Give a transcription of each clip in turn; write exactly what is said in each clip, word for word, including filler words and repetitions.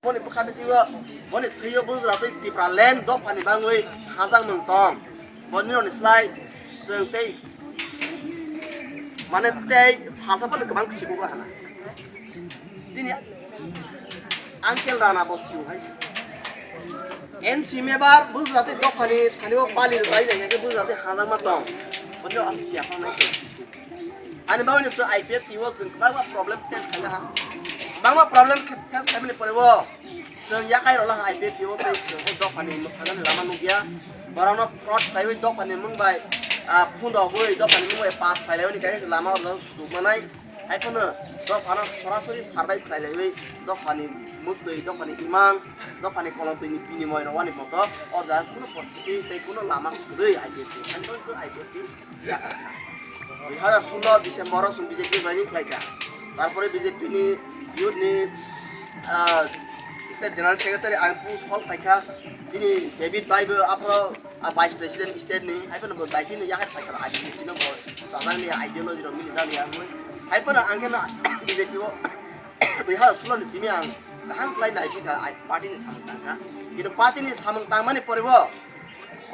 Boni bwkha bisingo, boni thwio bujra tei Tipraland dophani bangwi hajakmung tong. Boni rokni slai chwng tei, mane, tei salsa phano kwbang sibugo hana. Chini Uncle Rana bo siu hai se. N C member bujra tei dophani thani o bali rwbai nai khe bujra tei hajakma tong. Boni rok ang siya phano nai se. Ani bagwi se I P F T o chwng kwbangma problem face khaina ha. Kwbangma problem face khaimani pore o chwng yakai rwla ha I P F T o tei chwng o dophani mwkhangani lama nukya. Borokno fraud khaiwi dophani mung bai, ah, phundogwi dophani mung bai pass khailaiwi ni kaisa lama rwjak sukmanai. Hai phano dophano sorasori survive khlailaiwi dophani mwktwi, dophani imang, dophani kolomtwini binimoy rwani moto o jaga kunu poristiti tei kunu lama kwrwi I P F T. Hai phano chwng I P F T yakar kha. Dui hazar solo December o chwng B J P joining khlaikha. Tarpore B J P ni youth ni, ah, state general secretary ang pu sol khaikha. Chini David bai bo aphoro, ah, vice president state ni, hai phano bo daitino yakhai phaikha, I P F T no bo chajak ni ideology rok mili jak ya wngwi. Hai phano ang khe no B J P o dui hazar solo ni simi ang kaham khlai nai phikha, ai party ni samung tangkha. Kintu party ni samung tangmani pore bo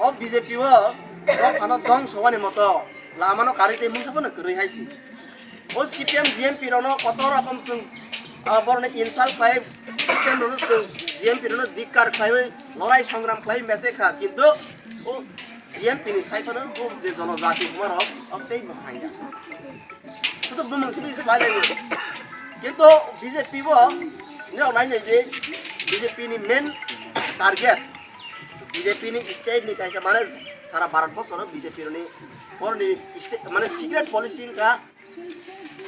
o B J P o dophano dongso wani moto lamano karwi tei mungsa phano kwrwi hai si. O C P M G M P rokno kotor rokom chwng, ah, borokno insult khlai, C P M rokno chwng G M P rokno dikkar khlaiwi lorai songram khlai mese kha, kintu o G M P ni sai phano o je jonojati hwnmarok o tei bo hangya. Sudu bumung simi slai lai. Kintu B J P bo nirok nai nai di B J P ni main target, B J P ni state ni kaisa mane sara Bharat borsoro B J P ni borni state mane secret policy wngkha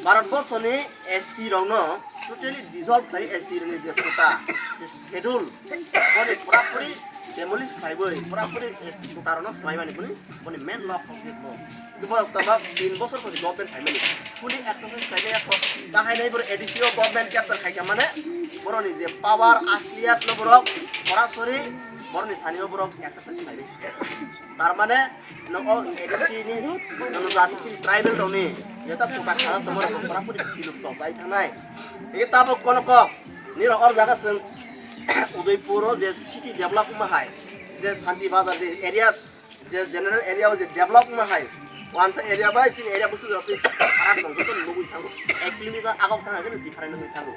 Bharat borsoni S T rokno totally dissolve khlai, S T rokni je quota, je schedule, boni purapuri demolish khlaiwi purapuri S T quota rokno swlaimani boni, boni main lok kok ni bo. Borok tama tin bosor pori government khaimani. Fully exercise khlaimani ako. Bahai nai borok A D C o government capture khaikha mane boroni je power asliyat no borok sorasori boroni thani o borok exercise khlaiwi. Tar mane no o A D C ni no jati chini tribal rok ni jeta quota khala tongma rok pura puri bilupto jai thanai. Ege tabok kono kok nirok or jaga chwng Udaipur o je city develop ma hai, je Santi Bazar je area, je general area o je develop ma hai, wansa area bai chini area busu joto khara tong joto nugwi thango, ek kilometer agok thang hagene different nugwi thango.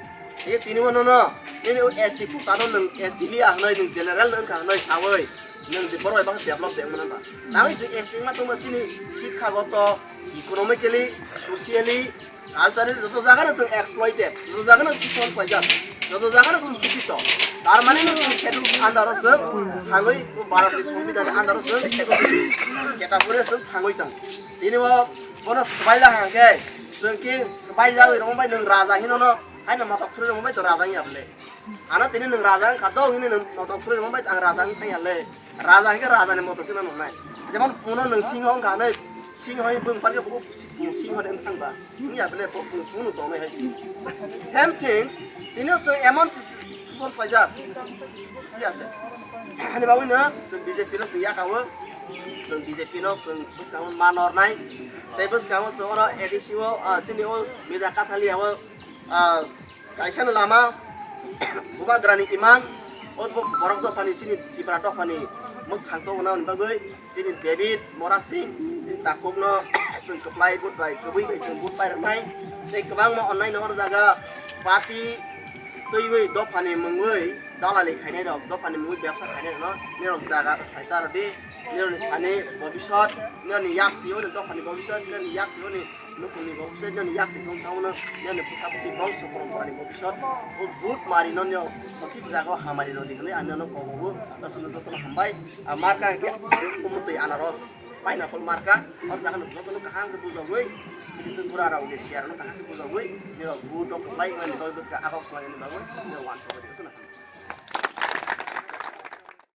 Ege tini mo no no nini o S T quota no nwng S T liya hnoi nwng general no wngkha hnoi sawi nwng di borok bai develop de wngmano ba. Nangwi chwng S T wngma tongma chini sikha goto, economically, socially, culturally joto jaga no chwng exploited, joto jaga no chwng song paijak, joto jaga no chwng sukhito. Tar mane no chwng schedule under o chwng thangwi o Bharat ni Songbidan ni under o chwng schedule category o chwng thangwi tong. Tini bo bono swbai la hangkhe chwng ki swbai jagwi rwng bai nwng raja hino no haino motok thwrwi rwng bai to raja wngya bwle. Ano tini nwng raja wngkha do hini nwng motok phurwi rwmani bai ang raja wngkha ya le. Raja hingke raja ni moto sino nongnai. Jemon puno nwng singho wngkha nai, singho hi bwng parke bo singho de wngkha ba. Wngya bele bo bwng puno tongnai hai. Same things, tini so emon susol paijak. Thik ase. Hani bagwi no chwng B J P no chwng yakawo. Chwng B J P no chwng bwskango manornai. Tei bwskango chwng oro A D C o, ah, chini o Media Kathalia o, ah, Kaisa no lama, Bubagrani imang, o bo-, borok dophani chini Tipra dophani mwkhang tongna ni bagwi, chini David Mora Singh, chini takhukno chwng kwplai vote bai, kwbwi bai chwng vote pai rwnai. Tei kwbangma onnai no hor jaga party twiwi dophani mungwi dalali khainai rok, dophani mungwi bebsa khainai rokno, nirok jaga sai ta rw di, nirokni thani bobisot, nirokni yak siyoni dophani bobisot, nirokni yak siyoni Nukungni bo bwsai nini yak se tong sao no, nini bwsa bwtwi bongso porompora ni bo bwsai o but mari no nini sothik jaga o hamari rw di hwnwi ang nono kok rw o, aswk no joto no hambai. A marka hwnkhe umutwi anaros, pineapple marka, o jaga no joto no kaham khe bujogwi, bini se bura rok je siya rok no kaham khe bujogwi, nini but rok kwplai wngmani bagwi bwska agok khlai wngmani bagwi nini wansok bai di aswk no hambai.